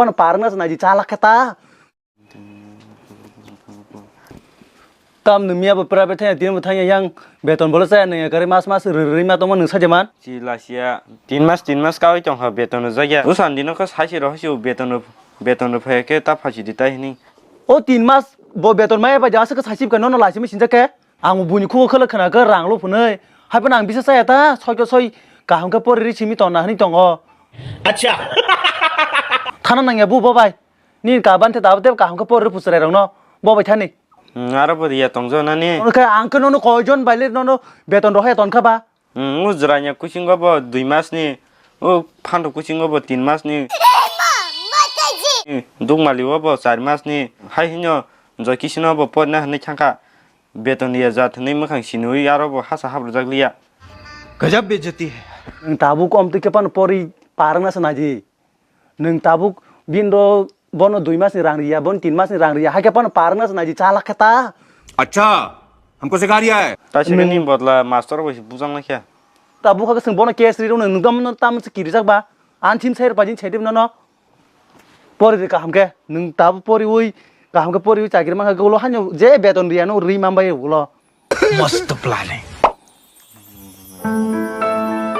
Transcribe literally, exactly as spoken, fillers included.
Phano parwngna se naidi chalak khe ta. Tam nung miya bo private thangya, tini bo thangya yang beton bolo chaya nung ekari mas mas rwrwi ma tongma nung sajaman. Chi lasia tin mas, tin mas kawi tongkha beton rwjakya. Usan dino khe saisi rohoi si beton rw-, beton rwphai khe ta phaisi di tai hini. O tin mas bo beton maya bai jasa khe saisi bwkha nono laisi mi sinjak khe. Ang buini khugo khwlwk khna khe rang lo phunui. Hai phano ang bisa chaya ta, soi khe soi kaham khe pori ri simi tongna hwnwi tongo. Acha. Thana nangya bu bo bai. Nini kaban the dabo tebo kaham khe pori ri phuchwrai rokno. Bo bai thani. Hmm, aro bo riya tongjo nani. Ono khe ang khe nono koijon bai le nono beton rohaya ton kha ba? Hmm, o jwranya kuchingo bo dui mas ni, o phanto kuchingo bo tin mas ni. Hmm, dukmali o bo char mas ni. Hai hino joi kisino bo porina hwnwi thangkha. Beton ya jat hwnwi mwkhang sinui aro bo hasa habrujak liya. Gajab bejati hai. Nwng tabuk om twi khe phano pori parwngna se naidi. Nwng tabuk bini ro bono dui mas ni rang riya, bono tin mas ni rang riya, hai khe phano parwngna se naidi chalak khe ta. Acha, humko sikha riya hai. Ta se nwng ni bodla master bo bujang na khe. Tabuk kha swng bono case ri rw nwng tam tam se kirijak ba. An thim sai rw pa jin sai dib no no. Pori de kaham khe, nwng tabuk poriui, kaham khe poriui chakri mankha, ulo haino je beton riya no rwi man bai ulo. Mast planning.